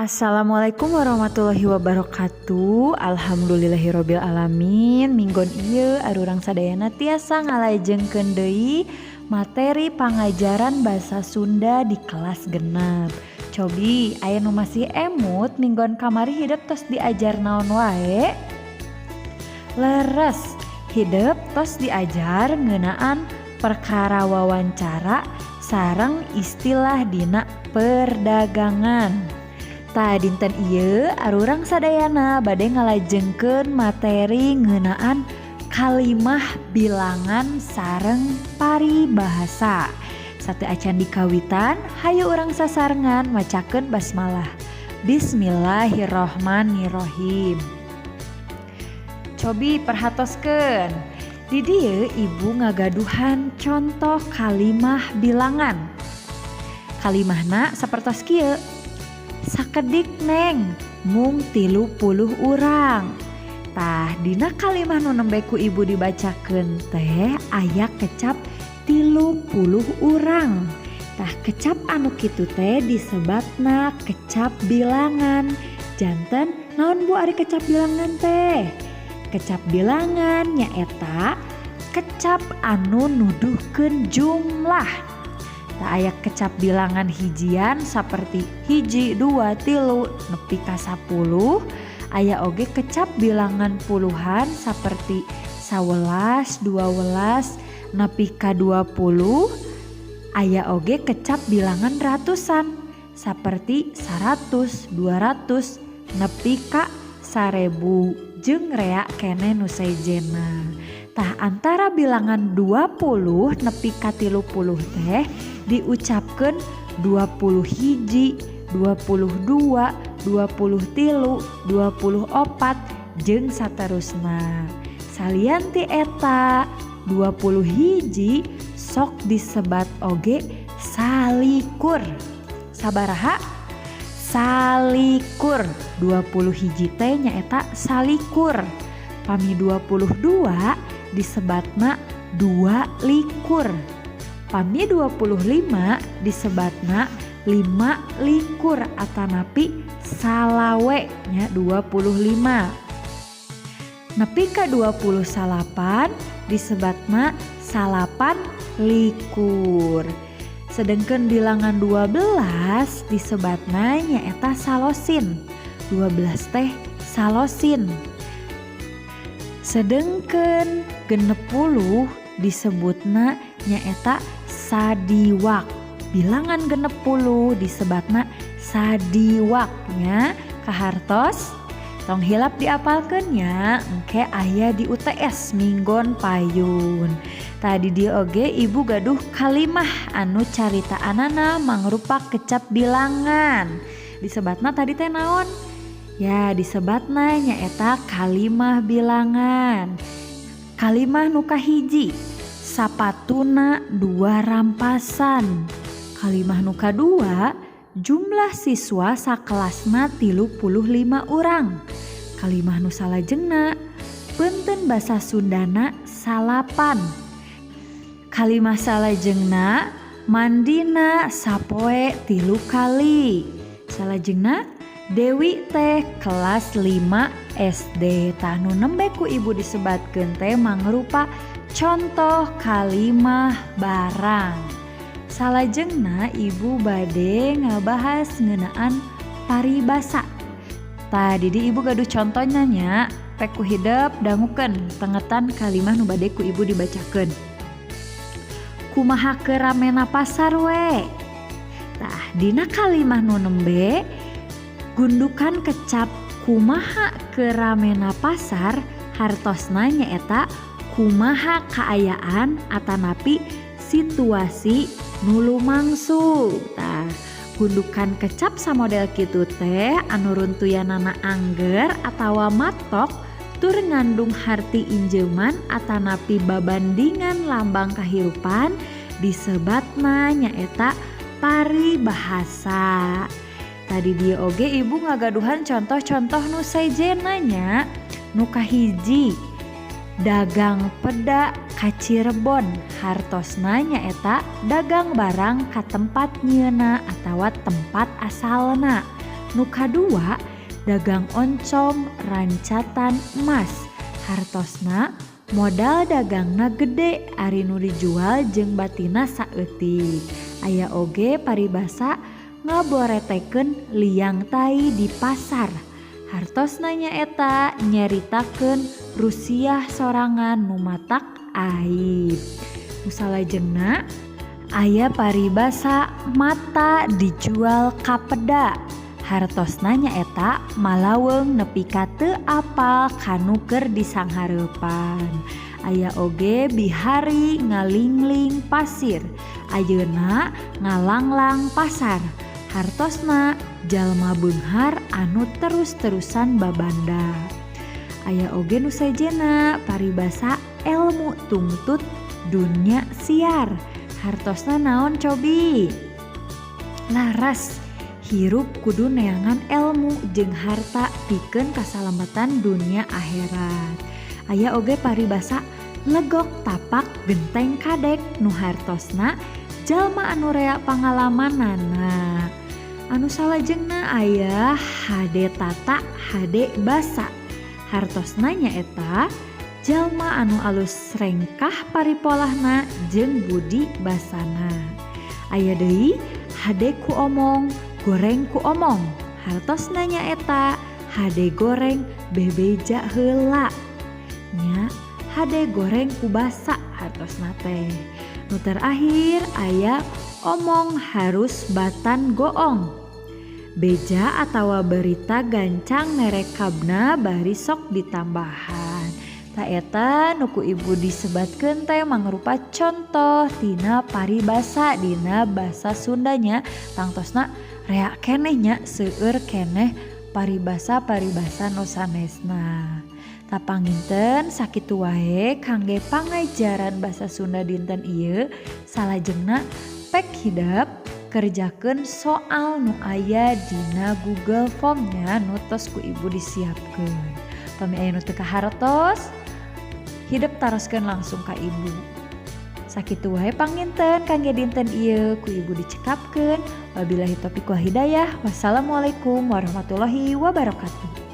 Assalamualaikum warahmatullahi wabarakatuh. Alhamdulillahirabbil alamin. Minggon ieu arurang sadayana tiasa ngalajengkeun deui materi pangajaran basa Sunda di kelas 6. Cobi, aya nu masih emut minggon kamari hidep tos diajar naon wae? Leres, hidep tos diajar ngeunaan perkara wawancara sareng istilah dina perdagangan. Tah, dinten ieu arurang sadayana bade ngalajengkeun materi ngeunaan kalimah bilangan sareng paribahasa. Sateuacan dikawitan, hayu urang sasarengan macakeun basmalah. Bismillahirrohmanirrohim. Cobi perhatoskeun. Di dieu ibu ngagaduhan contoh kalimah bilangan. Kalimahna sapertos kieu. Sakedik, Neng, mung 30 urang. Tah, dina kalimah nu nembe ku ibu dibacakeun teh aya kecap 30 urang. Tah, kecap anu kitu teh disebatna kecap bilangan. Janten naon, Bu, ari kecap bilangan teh? Kecap bilangan nyaeta kecap anu nuduhkeun jumlah. Tah, aya kecap bilangan hijian saperti hiji, dua, tilu, nepi ka 10. Aya oge kecap bilangan puluhan saperti 11, 12, nepi ka 20. Aya oge kecap bilangan ratusan saperti 100, 200, nepi ka 1000 jeung rea keneh nu sejenna. Tah, antara bilangan 20 nepi ka 30 teh diucapkeun 20 hiji, 22, 23, 24, jeung saterusna. Salian ti eta, 20 hiji sok disebat oge salikur. Sabaraha? Salikur. 20 hiji teh nyaeta salikur. Pami 22 disebatna 22. Pami 25 disebatna 25 atanapi salawe nya 25. Nepi ka 29 disebatna 29. Sedengkeun bilangan 12 disebatna nyaeta salosin. 12 teh salosin. Sedengkeun 60 disebutna nyaeta sadiwak. Bilangan 60 disebatna sadiwak nya. Kahartos? Tong hilap diapalkeun nya, engke aya di UTS minggon payun. Tah, di dieu oge ibu gaduh kalimah anu caritaanana mangrupa kecap bilangan. Disebatna tadi teh naon? Ya, disebatna nyaeta kalimah bilangan. Kalimah nu kahiji, sapatuna dua rampasan. Kalimah nu kadua, jumlah siswa sakelasna 35 urang. Kalimah nu salajengna, peunteun basa Sundana salapan. Kalimah salajengna, mandina sapoe 3 kali. Salajengna, Dewi teh kelas 5 SD. Tah, nu nembe ku ibu disebatkeun teh mangrupa contoh kalimah barang. Salajengna ibu bade ngabahas ngeunaan paribasa. Tah, di dieu ibu gaduh contohna nya. Pek ku hidep dangukeun tengetan kalimah nu bade ku ibu dibacakeun. Kumaha keur ramena pasar we. Tah, dina kalimah nu nembe gundukan kecap kumaha keur ramena pasar hartosna nyaeta kumaha kaayaan atanapi situasi nu lumangsung. Tah, gundukan kecap samodel kitu teh anu runtuyanana angger atawa matok tur ngandung harti injeuman atanapi babandingan lambang kahirupan disebatna nyaeta paribahasa. Tah, di dieu oge ibu ngagaduhan contoh-contoh nu sejenna nya. Nu kahiji, dagang peda ka Cirebon hartosna nyaeta dagang barang ka tempat nyieunna atawa tempat asalna. Nu kadua, dagang oncom rancatan emas. Hartosna modal dagangna gede ari nu dijual jeung batina saeutik. Aya oge paribasa ngaboretekeun liang tai di pasar. Hartosna nyaeta nyaritakeun rusiah sorangan nu matak aib. Nu salajengna aya paribasa mata dijual kapeda. Hartosna nyaeta malaweng nepi ka teu apal kanu keur disanghareupan. Aya oge bihari ngalingling pasir, ayeuna ngalanglang pasar. Hartosna jalma beunghar anu terus-terusan babanda. Aya oge nu sejenna paribasa elmu tungtut dunya siar. Hartosna naon cobi? Laras hirup kudu neangan elmu jeung harta pikeun kasalamatan dunia akhirat. Aya oge paribasa legok tapak genteng kadek nu hartosna jalma anu rea pangalamanana. Anu salajengna aya hade tata hade basa. Hartosna nyaeta jalma anu alus rengkah paripolahna jeung budi basana. Aya deui hade ku omong goreng ku omong. Hartosna nyaeta hade goreng bebeja heula. Nya hade goreng ku basa hartosna teh. Nu terakhir aya omong harus batan goong. Beja atawa berita gancang nerekabna bari sok ditambahan. Tah eta nu ku ibu disebatkeun teh mangrupa contoh tina paribasa dina basa Sundanya. Tangtosna rea keneh nya seueur keneh paribasa-paribasa nu sanesna. Tah panginten sakitu wae kangge pangajaran basa Sunda dinten ieu. Salajengna pek hidep kerjakeun soal nu aya dina Google Formnya nu tos ku ibu disiapkeun. Pami aya nu teu kahartos, hidep taroskeun langsung ka ibu. Sakitu wae panginten kangge dinten ieu ku ibu dicekapkeun. Wabillahi taufiq wal hidayah. Wassalamualaikum warahmatullahi wabarakatuh.